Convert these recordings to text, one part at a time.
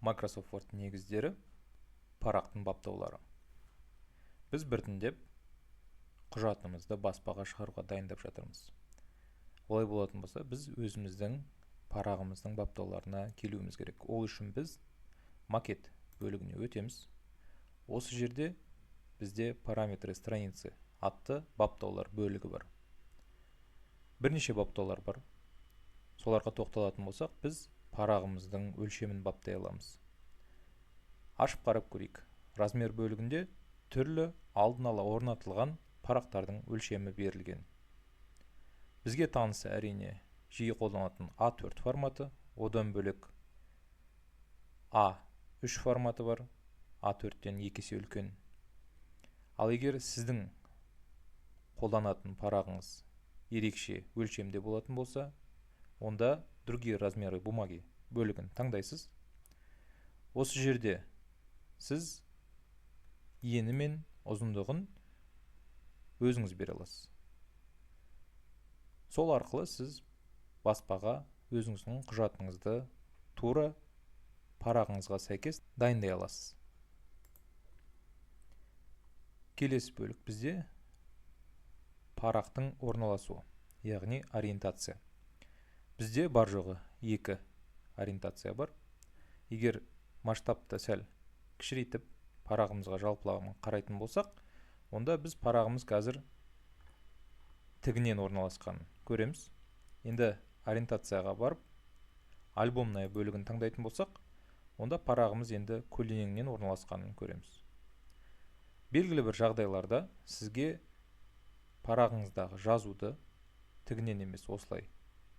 Microsoft Word негіздері, парақтың баптаулары. Біз біртіндеп құжатымызды баспаға шығаруға дайындап жатырмыз. Олай болатын болса, біз өзіміздің парағымыздың баптауларына келуіміз керек. Ол үшін біз макет бөлігіне өтеміз. Осы жерде бізде параметры страницы атты баптаулар бөлігі бар. Бірнеше баптаулар бар. Соларға тоқталатын болсақ, біз парағымыздың өлшемін баптай аламыз. Ашып қарап көрейік. Размер бөлігінде түрлі алдын ала орнатылған парақтардың өлшемі берілген. Бізге танысы, әрине, жиі қолданылатын А4 форматы, одан бөлек А3 форматы бар, А4-тен екі есе үлкен. Ал егер сіздің қолданатын парағыңыз ерекше өлшемде болатын болса, онда другие размеры бумаги бөлігін таңдайсыз. Осы жерде сіз ені мен ұзындығын өзіңіз бере аласыз. Сол арқылы сіз баспаға өзіңіздің құжатыңызды тура парағыңызға сәйкес дайындай аласыз. Келесі бөлік бізде парақтың орналасуы, яғни ориентация. Бізде бар жоғы екі ориентация бар. Егер масштабты сәл кішірейтіп парағымызға жалпылама қарайтын болсақ, онда біз парағымыз қазір тігінен орналасқанын көреміз. Енді ориентацияға барып, альбомная бөлігін таңдайтын болсақ, онда парағымыз енді көлденеңнен орналасқанын көреміз. Белгілі бір жағдайларда сізге парағыңыздағы жазуды тігінен емес, осылай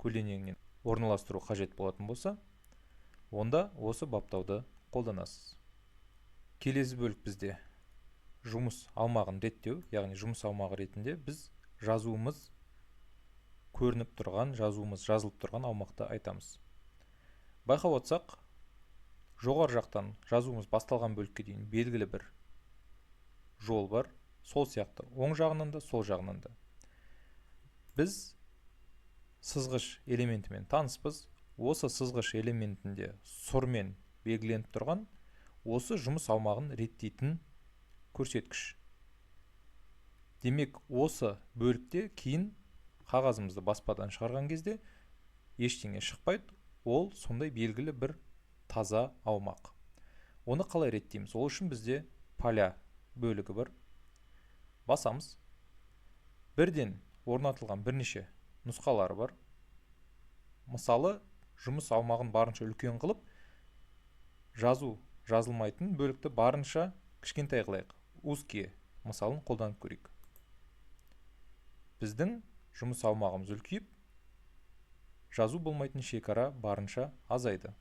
көлденеңнен орналастыру қажет болатын болса, онда осы баптауды қолданасыз. Келесі бөлік бізде жұмыс аумағын реттеу, яғни жұмыс аумағы ретінде біз жазуымыз көрініп тұрған, жазуымыз жазылып тұрған аумақты айтамыз. Байқап отырсақ, жоғары жақтан жазуымыз басталған бөлікке дейін белгілі бір жол бар. Сол сияқты оң жағынан да, сол жағынан да. Біз сызғыш элементімен таныспыз. Осы сызғыш элементінде сұрмен белгіленіп тұрған осы жұмыс аумағын реттейтін көрсеткіш. Демек, осы бөлікте кейін қағазымызды баспадан шығарған кезде ештеңе шықпайды, ол сондай белгілі бір таза аумақ. Оны қалай реттейміз? Ол үшін бізде поля бөлігі бар. Басамыз. Бірден орнатылған бірнеше нұсқалары бар. Мысалы, жұмыс аумағын барынша үлкен қылып, жазу жазылмайтын бөлікті барынша кішкентай қылайық. Узкие мысалын қолданып көрейік. Біздің жұмыс аумағымыз үлкейіп, жазу болмайтын шекара барынша азайды.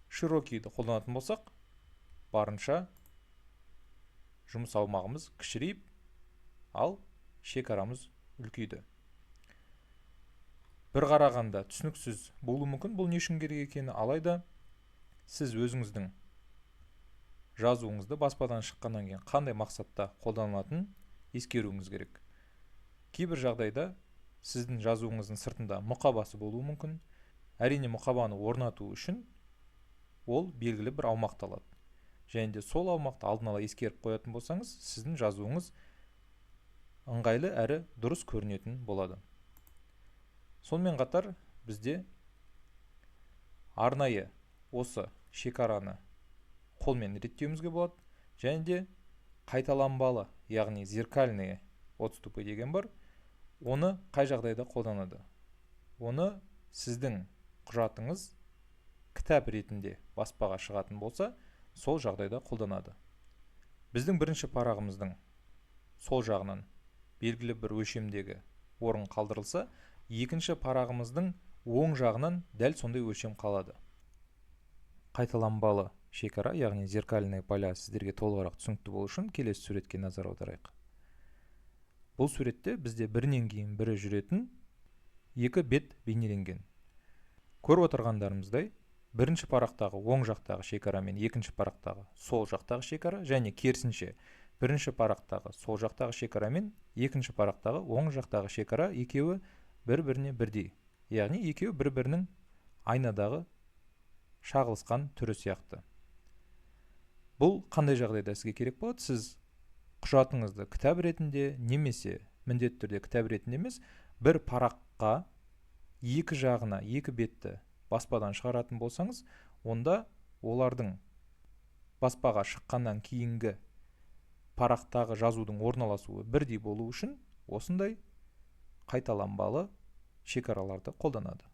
Широкийді қолданатын болсақ, барынша жұмыс аумағымыз кішірейіп, ал шекарамыз үлкейді. Бір қарағанда түсініксіз болуы мүмкін бұл не үшін керек екені, алайда сіз өзіңіздің жазуыңызды баспадан шыққаннан кейін қандай мақсатта қолданылатынын ескеруіңіз керек. Кейбір жағдайда сіздің жазуыңыздың сыртында мұқабасы болуы мүмкін. Әрине, мұқабаны орнату үшін ол белгілі бір аумақты алады. Және де сол аумақты алдын ала ескеріп қоятын болсаңыз, сіздің жазуыңыз ыңғайлы әрі дұрыс көрінетін болады. Сонымен қатар бізде арнайы осы шекараны қолмен реттеуімізге болады. Және де қайталанбалы, яғни зеркальные отступы деген бар. Оны қай жағдайда қолданады? Оны сіздің құжатыңыз кітап ретінде баспаға шығатын болса, сол жағдайда қолданады. Біздің бірінші парағымыздың сол жағынан белгілі бір өлшемдегі орын қалдырылса, екінші парағымыздың оң жағынан дәл сондай өлшем қалады. Қайталанбалы шекара, яғни зеркальные поля сіздерге толығырақ түсінікті болу үшін келесі суретке назар аударайық. Бұл суретте бізде бірінен кейін бірі жүретін екі бет бейнеленген. Көріп отырғандарымыздай, бірінші парақтағы оң жақтағы шекара мен екінші парақтағы сол жақтағы шекара және керісінше бірінші парақтағы сол жақтағы шекара мен екінші парақтағы оң жақтағы шекара екеуі бір-біріне бірдей. Яғни екеуі бір-бірінің айнадағы шағылысқан түрі сияқты. Бұл қандай жағдайда сізге керек болады? Сіз құжатыңызды кітап ретінде немесе міндетті түрде кітап ретінде емес, бір параққа екі жағына екі бетті баспадан шығаратын болсаңыз, онда олардың баспаға шыққаннан кейінгі парақтағы жазудың орналасуы бірдей болу үшін осындай қайталанбалы шекараларды қолданады.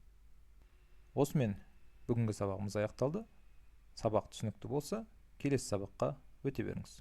Осымен бүгінгі сабағымыз аяқталды. Сабақ түсінікті болса, келесі сабаққа өте беріңіз.